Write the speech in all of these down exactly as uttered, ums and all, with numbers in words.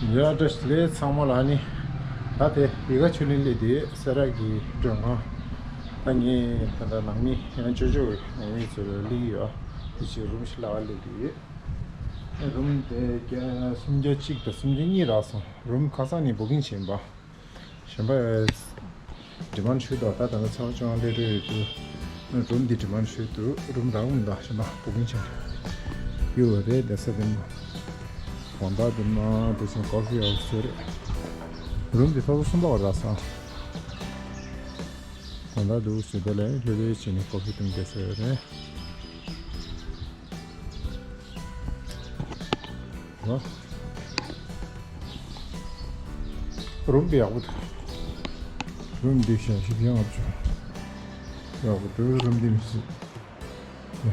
ཡ་བཀྲ་ཤིས་བདེ་ལེགས་ཚང་མ་ལ། ཨ་ནི་ད་དེ་ཡིད་དགའ་ཆོས་གླིང་སླེབས་དེ་སེ་ར་གི་མགྲོན་ཁང་། ད་ངས་ད་ལྟ་ནང་མི་ཡང་ཅོ་ཅོ་ནང་མི་ཚོ་ལ་སླེབས་ཡོད། དེ་ཕྱིར་རུམ་ཞིག་ལ་སླེབས་དེ་ཡོད། རུམ་དེ་བརྒྱ་སུམ་བརྒྱ་གཅིག་དང་སུམ་བརྒྱ་གཉིས་རག་སོང་། རུམ་ཁ་སང་ནས་བུ་ཀིང་བྱས་པ། གཞན་པ་ཌི་མཱན་ཌི་ཞུས་འདུག་ད་ད་ལྟ་ཚེ་དབང་སྐྱོང་སླེབས་འགྲོ་ཡོད་དུས་རུམ་འདི་ཌི་མཱན་ཌི་ཞུས་འདུག་རུམ་རག་མི་འདུག་གཞན་པ་བུ་ཀིང་བྱས་ཡོད་རེད། དེ་ས་དེ་མ་དགོང་དག་དེ་མ་དེ་བཞིན་ཀོ་ཕི་ཨའུ་ཟེར་རེད། རུམ་འདི་ཐོག་སོ་གསུམ་པ་བ་རག་སོང་། དགོང་དག་འདུག་ཟེར་དེ་ལས་ལྷོད་ལྷོད་བྱས་ནས་ཀོ་ཕི་འཐུང་གི་ཟེར་རེད། རུམ་དེ་ཡག་པོ་འདུག་རུམ་དེ་ཞན་ཞིག་ཡང་ཨབ་བྱུང་། ཡག་པོ་འདུག་རུམ་དེ་མི་སྲིད། དེ་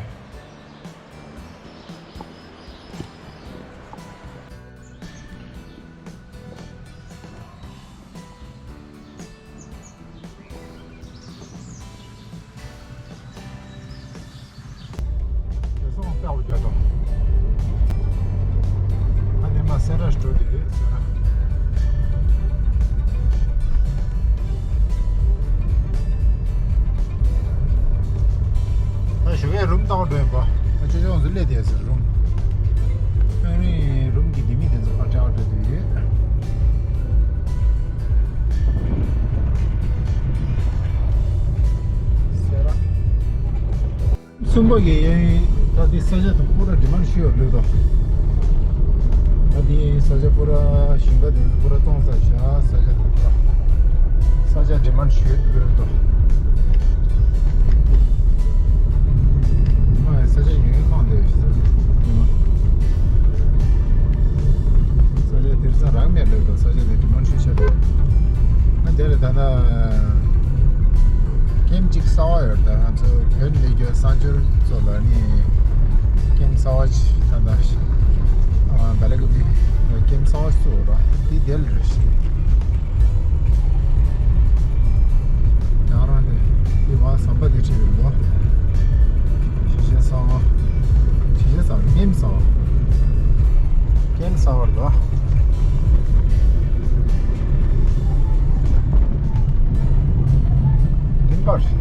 སོང་ལྟ་བུ་རྒྱ་དང་། ཨ་ནི་མ་སེ་ར་འགྲོ་དེ་རེད་སེ་ར། ད་ཞོགས་ཀས་རུམ་ལྟ་བུ་འགྲོ་ཡིན་པ། ད་ཅོ་ཅོ་ང་ཚོ་སླེབས་དེ་ཟེར་རུམ། ཨ་ནི་རུམ་གྱི་ལྡེ་མིག་དེ་ཚོ་ཕར་བྲལ་བ་འགྲོ་དུས་ཡོད། སེ་ར། གསུམ་པ་གི་གཡས་གཡོན་ད་དེ་ས་ཆ་དང་པུ་ར་ཌི་མཱན་ཌི་ཞུས་ཡོད་ལོས་དོ། ད་དེ་ས་ཆ་པུ་ར་ཞིང་ཁ་དེ་ཚོ་པུ་ར་གཏོང་ས་བྱ་ས་ཆ་དང་པུ་ར་ས་ཆ་ཌི་མཱན་ཌི་ཞུས་ཡོད་ལོས་དོ། མ་ཡ་ས་ཆ་ཡོད་ཁང་དེ་ས་ཆ་དེ་ས་རག་མེད་ལོས་དོ། ས་ཆ་དེ་ཌི་མཱན་ཌི་ཞུས་ཆ་དོ། ཨ་དེ་ལ་ད་ལྟ་ཀེམ་གཅིག་གསར་པ་ཡོད་རེད། ད་ང་ཚོ་བོད་ནས་སྐྱོད་གསར་འབྱོར་ཚོ་ལ་ནི་ཀེམ་གསར་པ་ཅིག་ད་ལྟ་ཨ་བལ་ཀོབ་ཀེམ་གསར་པ་ཞིག་བཙུགས་ར། འདི་དེ་ལ་རེད་ཤི། ཡང་རང་དེ་འདི་མ་ཟམ་པ་དེ་ཁྲིད་ཡོད་འདུག་ཞི་ཞེ་གསར་པ། ཞི་ཞེ་གསར་པ་ཀེམ་གསར་པ། ཀེམ་གསར་པ་རེད་དོ། འདི་པར་ཞིག་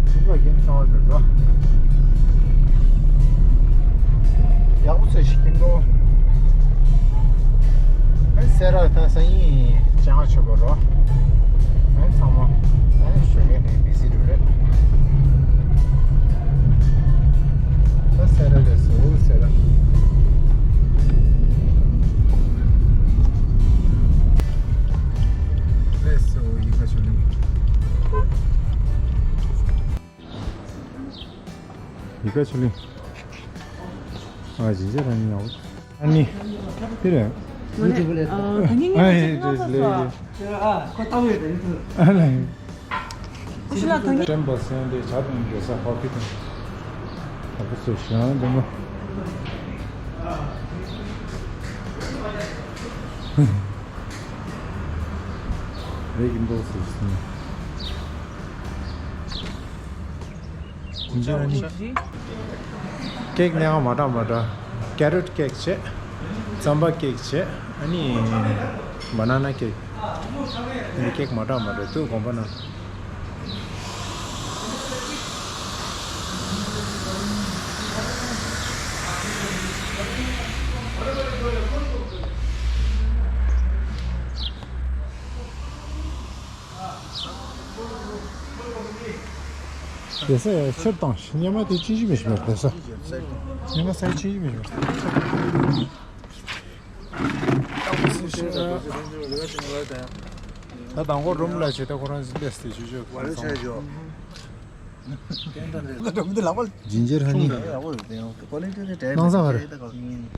འདི་པར་ཀེམ་གསར་པ་རེད་དོ། ཡག་པོ་ཚོད་ཞིག་ཀེམ་འགྲོ། ཨ་སེ་ར་ད་སང་ཉིན་སྤྱང་ཆོག་པ་རོ། ཨ་ཚང་མ་ཨ་ཞོགས་ཀས་ནས་བི་ཟི་འགྲོ་རེད། ད་སེ་ར་ལས་སུ་སེ་ར། ལས་སུ་ཡིག་ཁ་ཆུ་ལིང་། ཡིག་ཁ་ཆུ་ལིང་། ཨ་ཇི་ཇི་ར་ནི་ཡང་། ཨ་ནི། དེ་རེད། ཨ་ད་ངེད་ངེད་ཨ་ཡེ་ཅག་ང་ཚོ་ལེ་ཡེ། ཨ་ལེ། ཨ་ཤི་ལ་ད་ངེད། དྲན་པ་སེང་དེ་ཇ་དང་རྒྱལ་ས་ཧོ་ཁི་དང་། ད་ག་སོ་ཞང་དེ་མོ། རེད་ཀྱི་འདུག་ཟེར་ཞིག་ནི། ཇིན་ཇར་ཨ་ནི། ཀེག་སྣ་ཁ་མ་འདྲ་མ་འདྲ། ཀེ་རོཊ་ཀེག་བྱས། རྩམ་པ་ཀེག་བྱས། ཨ་ནི། བ་ན་ན་ཀེག་འདི་ཀེག་མ་འདྲ་མ་འདྲ་འདུག་དགོངས་པ་གནང་། དེ་ས་ཡ་ཕྱིར་བཏང་ཞིག་སྙེ་མ་དེ་ཅི་ཞིག་མི་ཤེས་མེད་དེ་ས། སྙེ་མ་ས་ཡ་ཅི་ཞིག་མི་ཤེས་མེད། ད་དང་པོ་རུམ་ལ་བྱེད་ད་ཁོ་རང་ཟིན་ཏེ་སྟེ་ཞུ་ཞུ། ཇིན་ཇར་ཧ་ནི། སྣང་ས་ག་རེ།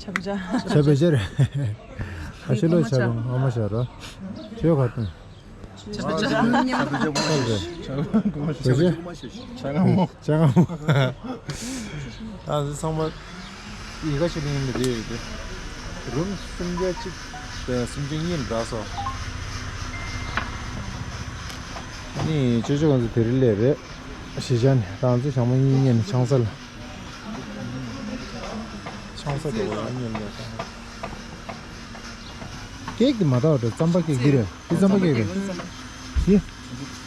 ཆ་བེ་ཆ། ཆ་བེ་ཆ་རེད། ཨ་ཤེ་ལོ་ཆ་གང་ཨ་མ་ཤ་ར། ཆོས་ག་དང་། ཆ་བེ་ཆ། ཆ་བེ་ཆ། ཆ་བེ་ཆ། ད་འདི་ཚང་མ་ཡི་ག་ཞིག་ཡིན་མི་རེད་དེ། རུམ་སུམ་བརྒྱ་གཅིག་དང་སུམ་བརྒྱ་གཉིས་ལ་རག་སོང་། ནི་ཅོ་ཅོ་ང་ཚོ་དེ་རིང་སླེབས་རེད། གཞིས་ཆགས་ནས་རང་ཚོ་ཞང་མ་གཉིས་གཉིས་ནས་ཆང་ས་ལ། ཧང་སང་འགྲོ་བ་ཡང་ཉན་ཉན་ད། ཀེག་དེ་མ་དག་འདྲ། རྩམ་པ་ཀེག་འདི་རེད། འདི་རྩམ་པ་ཀེག་རེད། འདི་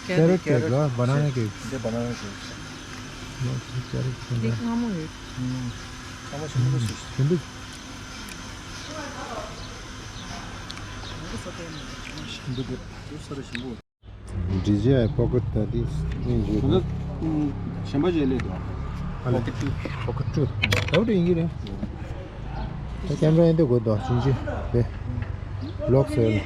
ཀེ་རོ་ཊི་ཀེག་ལ་བ་ན་ན་ཀེག་འདི་བ་ན་ན་ཀེག་ཀེ་རོ་ཊི་ཀེག་འདི་ལ་སྔ་མོ་ཡོད། ཨ་མ་ཞིམ་པོ་ཞིག་ཞིམ་པོ། ཞིམ་པོ་འདུག་ས་ར་ཞིམ་པོ། འབྲི་བྱའི་པོ་ཀེ་ཊི་ད་དེ་སྙིང་རྗེ་དང་། གཞན་པ་ཞིག་སླེབས་འདུག་ཨ་ལེ། པོ་ཀེ་ཊི་ཊུ། པོ་ཀེ་ཊི་ཊུ་ད་བུ་དེ་ཡིན་གྱི་རེད། ད་ཀེམ་ར་ཡིན་དུས་དགོས་དོ་ཕྱིན་ཆད་དེ་ལོག་ཟེར་ལ།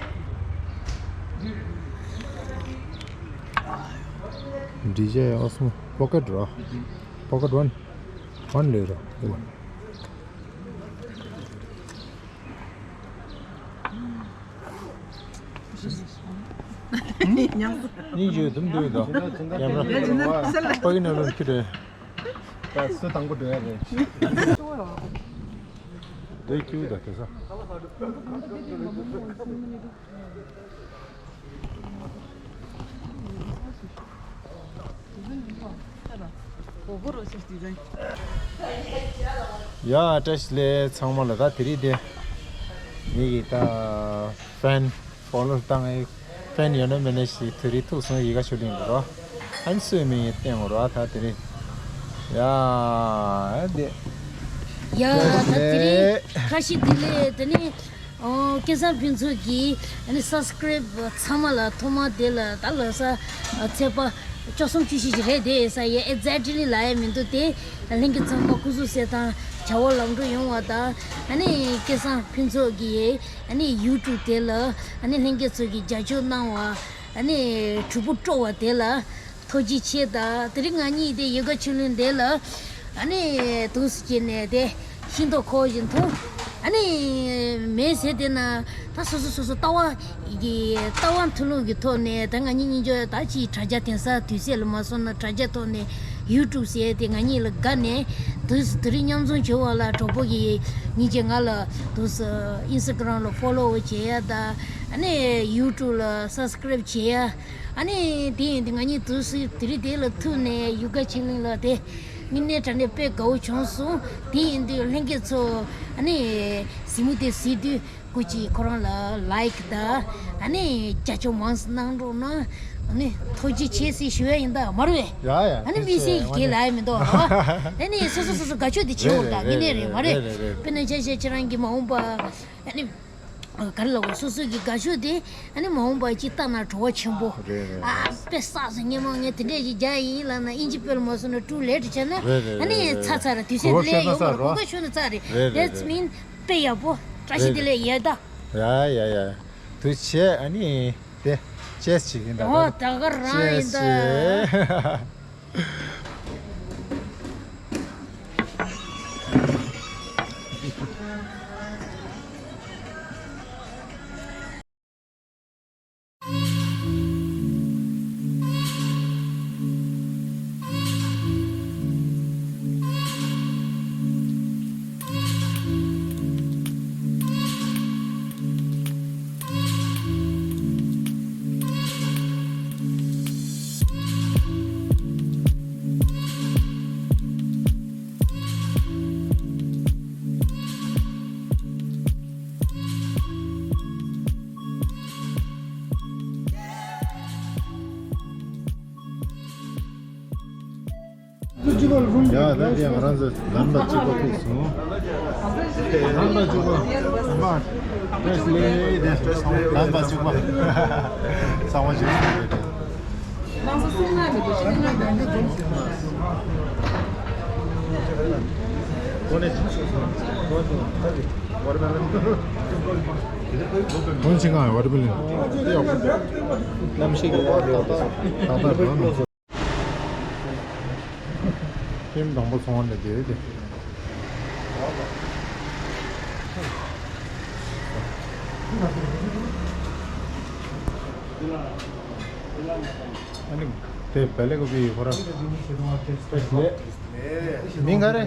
འབྲི་བྱའི་ཨོ་སི་མོ་པོ་ཀེ་ཊི་རོ། པོ་ཀེ་ཊི་ཝན། ཝན་ལས་རོ། སྙིང་རྗེ་དུམ་དུ་དང་ཉམས་ར་ཕ་གི་ནང་ལོགས་ཁྱི་རེད། ད་སུ་དང་པོ་འགྲོ་ཡ་རེད། དེ་ཁྱིའུ་དང་དེ་ས། ཡ་བཀྲ་ཤིས་བདེ་ལེགས་ཚང་མ་ལ། ད་དེ་རིང་དེ་ངེད་ཀྱི་ད་ཕེན་ཕོ་ལོ་བཏང་ཨེ། ཕེན་ཡོད་ན་མེད་ན་ཞིག་དེ་རིང་ཐུག་སོང་། ཡི་ག་ཆོས་གླིང་དུ་རོ། ཨན་སུའི་མིང་ཡིན་བསྟན་འོ་རོ། ད་དེ་རིང་ཡ་དེ་ཡ་ད་དེ་རིང་བཀྲ་ཤིས་བདེ་ལེགས། དེ་ནི། ཨོ། སྐལ་བཟང་ཕུན་ཚོགས་ཀྱི་ཨ་ནི་སབ་སི་ཀ་རེབ་ཚང་མ་ལ་ཐོག་མ་དེ་ལ་ད་ལོ་གསར་ཚེས་པ་བཅུ་གསུམ་བཅུ་བཞི་ཞིག་རེད་དེ་ས་ཡ་ཨེག་ཛེག་ཊི་ལི་ལ་ཡ་མི་འདུག་དེ་ལྷན་རྒྱས་ཚང་མ་སྐུ་གཟུགས་གསལ་ཐང་བྱ་བ་ལམ་འགྲོ་ཡོང་བ་དང་། ཨ་ནི་སྐལ་བཟང་ཕུན་ཚོགས་ཀྱི་ཨ་ནི་ཡུ་ཊུབ་དེ་ལ་ཨ་ནི་ལྷན་རྒྱས་ཚོ་གི་རྒྱབ་སྐྱོར་གནང་བ། ཨ་ནི་གྲོགས་པོ་སྤྲོ་བ་དེ་ལ། ཐུགས་རྗེ་ཆེ། ད་དེ་རིང་ང་གཉིས་དེ་ཡོ་ག་ཆོས་གླིང་དེ་ལ་ཨ་ནི་དུས་སུ་བྱས་ནས་དེ་ཤིང་ཏོག་ཁོ་བཞིན་འཐུང་། ཨ་ནི་མེད་ཟེར་དེ་ན་ད་སོ་སོ་སོ་སོ་ལྟ་བ་གི་ལྟ་བ་མཐུན་ལུགས་ཀྱི་ཐོག་ནས་ད་ང་གཉིས་གཉིས་ཆ་ད་ཅིག་དྲ་རྒྱ་དེང་སང་དུས་ཚོད་ལ་མ་སོང་ན་དྲ་རྒྱ་ཐོག་ནས་ཡུ་ཊུབ་ཟེར་དེ་ང་གཉིས་ལ་དགའ་ནས་དུས་སུ་དེ་རིང་མཉམ་འཛོམས་བྱུང་བ་ལ་གྲོགས་པོ་གི་གཉིས་ཀྱིས་ང་ལ་དུས་སུ་ཨིན་སི་ཊ་གྷི་རམ་ལ་ཕོ་ལོ་བྱེད་ཡ་ད་ཨ་ནི་ཡུ་ཊུབ་ལ་སབ་སི་ཀ་རེབ་བྱེད་ཡ། ཨ་ནི་དེ་ཡིན་དུས་ང་གཉིས་དུས་སུ་དེ་རིང་དེ་ལ་ཐུག་ནས་ཡུ་ག་ཆོས་གླིང་ལ་དེ་དངོས་གནས་དྲང་གནས་དཔེ་དགའ་བོ་བྱུང་སོང་། དེ་ཡིན་དུས་ལྷན་རྒྱས་ཚོ་ཨ་ནི་གཟིགས་མོ་དེ་གཟིགས་དུས་སྐུ་མཁྱེན་ཁོ་རང་ལ་ལའིཀ་དང་ཨ་ནི་རྒྱབ་སྐྱོར་མང་ཙམ་གནང་རོགས་གནང་། ཨ་ནི་ཐུགས་རྗེ་ཆེ་ཟེར་ཞུ་ཡ་ཡིན་ད་མ་རེད་པས། ཡ་ཡ། ཨ་ནི་མི་སེར་གྱི་ལ་ཡ་མི་འདུག་ཨ་ནི་སོ་སོ་སོ་སོ་དགའ་ཕྱོགས་དེ་བྱེད་འོ་ད་དངོས་གནས་རེད་མ་རེད། དཔེར་ན་ཆ་བཞག་ཁྱེད་རང་གི་མ་འོངས་པ་ཨ་ནི། ག་རེ་ལབ་དགོས། སོ་སོ་གི་དགའ་ཕྱོགས་དེ་ཨ་ནི་མ་འོངས་པ་ཅིག་བལྟ་ན་བྲོ་བ་ཆེན་པོ། རེད་རེད། ཨ་དཔེ་བསགས་སོང་། སྔོན་མ་ངས་དེ་འདྲས་ཅིག་རྒྱག་ཡིན་ལབ་ན་ཨིན་ཇི་དཔེ་ལ་མ་སོང་ན་ཊུ་ལེ་ཊི་བྱས་ན་རེད་རེད་ཨ་ནི་རེད་རེད། ཚར་ཚར་རེད། དུས་ཚོད་དེ་ལས་ཡོང་མ་རེད། གོ་སྐབས་ཤོར་ན་ཚར་རེད། རེད་རེད། That's mean དཔེ་ཡག་པོ་བཀྲ་ཤིས་བདེ་ལེགས་ཡ་ད། ཡ་ཡ་ཡ། དུས་ཆེ་ཨ་ནི་དེ་ཅེས་ཅིག་ཡིན་ད། ཨོ་ད་ག་རང་ཡིན་ད། ཡ་ད་དེ་ང་རང་ཚོ་ལམ་པ་གཅིག་པ་ཐུག་སོང་། ལམ་པ་གཅིག་པ། ལམ་པ་གཅིག་པ། གསང་བ་ཞིག་སོང་རེད། ཁོང་ཆེ་ང་ཝ་ཏར་མེ་ལོན། གནམ་གཤིས་ཀྱི་ཏག་ཏག་ཏག་ཏག་རེད། ཀེམ་དང་པོ་ཚོང་བ་ནས་བསྡད་དེ། ཨ་ནི་དེ་བེ་ལེ་ཀོ་པི་ཁོ་ར། མིང་ག་རེ།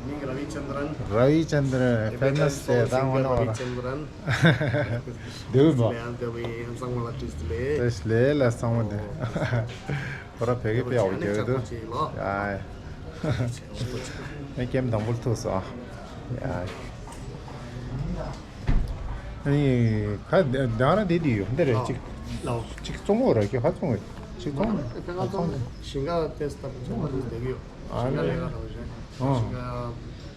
མིང་ར་བི་ཅན་དྲན། ར་བི་ཅན་དྲན་ཕེ་མ་སི་དེ་ད་ངོ་ན་བ་ར། ར་བི་ཅན་དྲན། དེ་བས་མ། ལས་ལས་ལ་གསང་བ་འདི། ཁོ་ར་བེ་གེ་པེ་ཨོ་རྒྱག་གི་འདུག་ཡ་ཡ། ཀེམ་དང་པོ་ཐུག་སོང་། ཡ། ཨ་ནི་ཁ་བདག་རང་དེ་དུས་ཡོད་འདི་རེད། ཨ། ཅིག་ལའོ། ཅིག་བཙོང་འོ་ར་ཁྱོད་ཧ་བཙོང་འོ། ཅིག་བཙོང་། ཨ། ཁ་བཙོང་། ཞིང་ཁ་ཏེས་ལྟ་བུ་བཙོང་བ་དེ་བསྡད་ཀྱི་ཡོད། ཨ་ཞིང་ཁ་ལས་ཀ་རོགས་བྱས། ཨ། ཞིང་ཁ་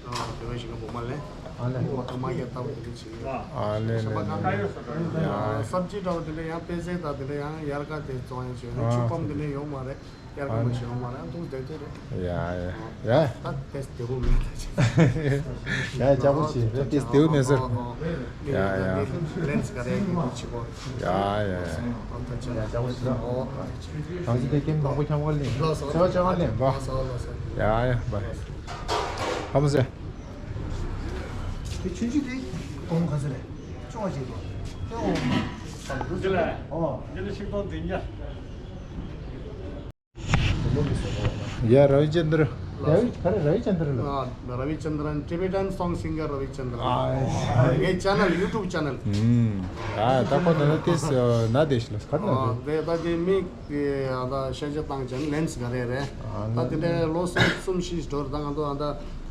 ཨ་བོད་པའི་ཞིང་ཁ་བོ་མ་ལས། ཨ་ལས། མ་ཁ་མ་ཡ་ལྟ་བུ་དེ་འདྲ་བྱེད་ཀྱི་ཡོད། ཨ་ལས་ལས། ཞིང་པ་ཁ་ལས། ཡ། སབ་ཇི་འདྲ་བོ་དེ་འདྲ་ཡང་པད་ཚལ་དང་དེ་འདྲ་ཡང་དབྱར་ཁ་དེ་བཙོང་ཡ་བྱས་ནས། ཨ། ཆུ་ཕམ་དེ་འདྲ་ཡོད་མ་རེད། དབྱར་ཁ་མ་ཞེ་བ་མ་རེད། ཨ་འདུག་བསྡད་དེ་རེད། ཡ་ཡ་ཡ། ད་ཏེས་བདེ་བོ་མིན་ད་ཅིག་ཡ་ཡ་ལྕགས་པོ་ཆེ། ད་ཏེས་བདེ་བོ་མེད་ཟེར། ཨོ་ཨོ། ཡ་ཡ། ལེན་སི་ག་རེ་གི་ཆི་གོ། ཡ་ཡ་ཡ། ཨོ་ད་ཅི་ཡ་ལྕགས་པོ་ཆེ། ཨོ། ད་ཅི་དེ་ཀེམ་དང་པོ་ཁྱམ་ག་ལེན། ལོ་སོ། ཚེ་བ་ཅང་ག་ལེན་པ། ལོ་སོ་ལོ་སོ། ཡ་ཡ་པ། ཧ་མ་ཟེ། དེ་ཆུང་ཆུང་དེ་གོང་ག་ཚོད་རེད། ཅོག་ཅིག་དེ་འོང་། འདི་ལ། ཨོ། འདི་ལ་ཆིག་སྟོང་བདུན་བརྒྱ། ཡ་ར་བི་ཅན་དྲ། ར་བི་ག་རེ། ར་བི་ཅན་དྲ་ལ། ཨ། ར་བི་ཅན་དྲ། Tibetan song singer ར་བི་ཅན་དྲ། ཨ། ངའི་ཅེ་ནལ། ཡུ་ཊུབ་ཅེ་ནལ། ཨུམ། ཨ་ད་ཁོ་ན་ན་ཏེས་ན་དེ་ཤི་ལ་ག་ན། ཨ་དེ། དེ་ད་དེ་མིག་དེ་ཨ་ད་ཤ་ཅེ་བཏང་ཅན་ལེན་སི་ག་རེ་རེད། ཨ་ད་དེ་འདྲའི་ལོ་གསུམ་གསུམ་བཞི་འགྲོ་རེད། ད་ང་ཚོ་ཨ་ད་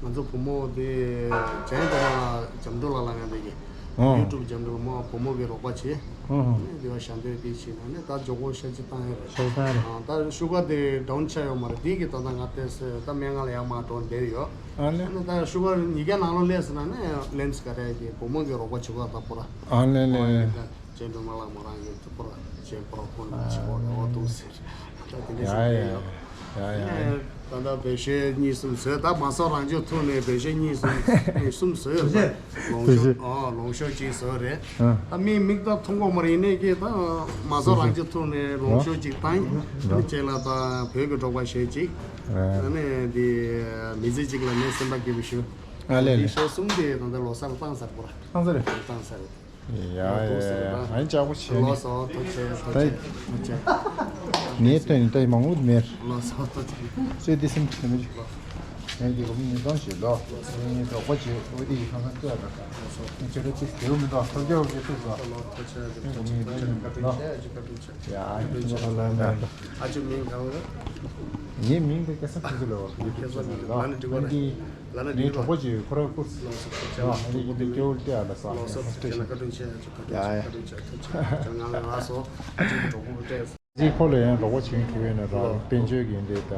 ང་ཚོ་བུ་མོ་དེ་ཇེན་དོ་མ་ལ་ཇམ་དུ་ལ་ལ་ང་དེ་གི། ཨོ། ཡུ་ཊུབ་ཇེན་དྲ་མོ་བུ་མོ་གི་རོགས་པ་བྱེད། ཨོ། ནས་འདི་བ་ཞལ་འདོན་དེ་བྱེད་ན་ནས་ད་ཇོ་གོ་ཤ་ཅེ་བཏང་ཡ་རེད། ཤ་ཅེ་བཏང་ཡ་རེད། ཨ་ད་ཤུ་གར་དེ་ཌའུན་ཆགས་ཡོད་མ་རེད། དེ་གི་ད་ད་ང་ཏེས་ད་སྨན་ཁང་ལ་ཡར་མར་འགྲོ་བསྡད་ཡོད། ཨ་ལེ། ནས་ད་ཤུ་གར་ཉིས་བརྒྱ་ནང་ལོགས་སླེབས་སོང་ན་ནས་ལེན་སི་ག་རེ་གི་བུ་མོ་གི་རོགས་པ་བྱེད་ག་ད་པོ་ར། ཨ་ལེ་ལེ། ཨ་ད་ཇེན་དྲ་མ་ལ་མོ་རང་གི་ད་པོ་ར་ཇེན་པོ་ར་ཁོ་ན་བྱེད་ག་ད་འོ་འདུག་ཟེར། ད་དེ་འདྲ་ཞིག་ཡོད། ཡ་ཡ། ད་ལྟ་བེད་སྤྱོད་གཉིས་གསུམ་བཟོས། ད་མ་སོ་རང་ཆོས་ཐུག་ནས་བེད་སྤྱོད་གཉིས་གསུམ་གཉིས་གསུམ་བཟོས་རེད། ལོངས་སྤྱོད། ཨ་ལོངས་སྤྱོད་ཅིག་བཟོས་རེད། ཨ་ད་མིའི་མིག་ད་མཐོང་གོ་མ་རེད། ཡིན་ནའི་ཀི་ད་མ་སོ་རང་ཆོས་ཐུག་ནས་ལོངས་སྤྱོད་ཅིག་བཏང་། ཨ་ནི་ཅེ་ལ་ད་བོད་ཀྱི་འབྲོག་པ་ཞེ་ཅིག་ཨ་ནི་དེ་མི་ཚེ་ཅིག་ལ་ནས་སེམས་པ་སྐྱིད་པོ་ཞུ། ཨ་ལེ་ལེ། དེ་ཤོ་གསུམ་དེ་ད་ལྟ་ལོ་གསར་བཏང་ཚར་པོ་ར། བཏང་ཚར་རེད། བཏང་ཚར་རེད། ཡ་ཡ་ཡ། ཨ་ནི་ལྕགས་པོ་ཆེ་ནི། ལོ་སོ་ཐུགས་རྗེ་ཆེ། ཐུགས་རྗེ་ཆེ། ཐུགས་རྗེ་ཆེ། ངའི་སྟོན་ནི་ད་ཡི་མང་པོ་མེད། ལོ་སོ་ཐུགས་རྗེ་ཆེ། སོས་དེ་སེམས་ཆེ་མི་རེད། ངས་འདི་གོ་མི་ཉིས་སྟོང་བྱེད་ལོ། ངས་གྲོགས་པོ་བྱེད། འོ་དེ་ཡི་ཁང་ཁང་བལྟས་ཡ་ད། ཁྱེད་རང་ཅིག་དེའུ་མི་འདུག་ཐོབ་རྒྱག་རོགས་བྱེད་ཐུབ་སོང་། ལོ་ཐུགས་རྗེ་ཆེ། ཐུགས་རྗེ་ཆེ། བཀའ་དྲིན་ཆེ། བཀའ་དྲིན་ཆེ། ཡ་ཨ་ནི་ལོ་ལ་ལ་ཨ་ཅོ་མིང་གང་ལ། ངའི་མིང་དེ་སྐལ་བཟང་ཕུན་ཚོགས་ལོ། ཡུ་ཊུབ་ཆེ་ནལ་ལ། ལ་ནི་འགྲིག་པ་རེད། ལ་ནི་ངའི་གྲོགས་པོ་ཅིག་ཁོ་ར་ཀུར་སི། ལོ་སོ་ཐུགས་རྗེ་ཆེ། ཨ་ནི་ཡིན་དུས་སྐྱེ་བོ་བལྟས་ཡ་ལ་ས། ལོ་སོ་ཐུགས་རྗེ་ཆེ། བཀའ་དྲིན་ཆེ། ཨ་ཅོ་བཀའ་དྲིན་ཆེ། ཡ་ཡ། བཀའ་དྲིན་ཆེ། ཐུགས་རྗེ་ཆེ། ང་ལ་ང་སོ་ཨ་ཅོ་གི་གྲོགས་པོ་བལྟས། ཅིག་ཁོ་ལ་ཡང་རོགས་པ་བྱེད་ཐུབ་ཡོད་ན་ར། ལོ། དཔལ་འབྱོར་གྱི་འདི་ད་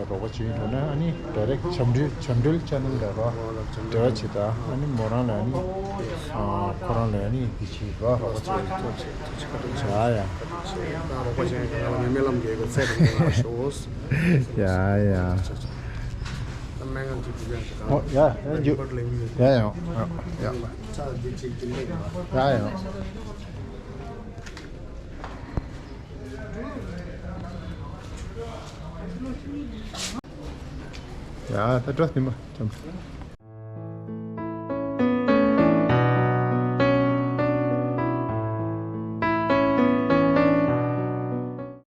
རོགས་པ་བྱེད་ཐུབ་ན་ཨ་ནི་ཌའི་རེག་ཆམ་འགྲིལ་ཆམ་འགྲིལ་ཆེ་ནལ་ལ་ར། འབྲེལ་བ་བྱེད་ད། ཨ་ནི་མོ་རང་ལ་ཨ་ནི་ཨ་ཁོ་རང་ལ་ཨ་ནི་འདི་བྱེད་ར། རོགས་པ་བྱེད། ཐུགས་རྗེ་ཆེ། ཐུགས་རྗེ་ཆེ། བཀའ་དྲིན་ཆེ། ཡ་ཡ། ད་རོགས་པ་བྱེད་ང་ལ་མེ་མེ་ལམ་གྱི་གོ་ཚད་རིང་ལ་ཤོག་ཡ་ཡ། ད་སྨན་ཁང་གཅིག་ཏུ་ཡང་ཞིག་ཨོ་ཡ་ཡ། འཇུ། ཡ་ཡ་ཡ་ཡ། ཚ་འདི་གཅིག་གི་ལེགས་ཡ་ཡ། ཡ་ད་འགྲོ་ནི་མ་ཅམ།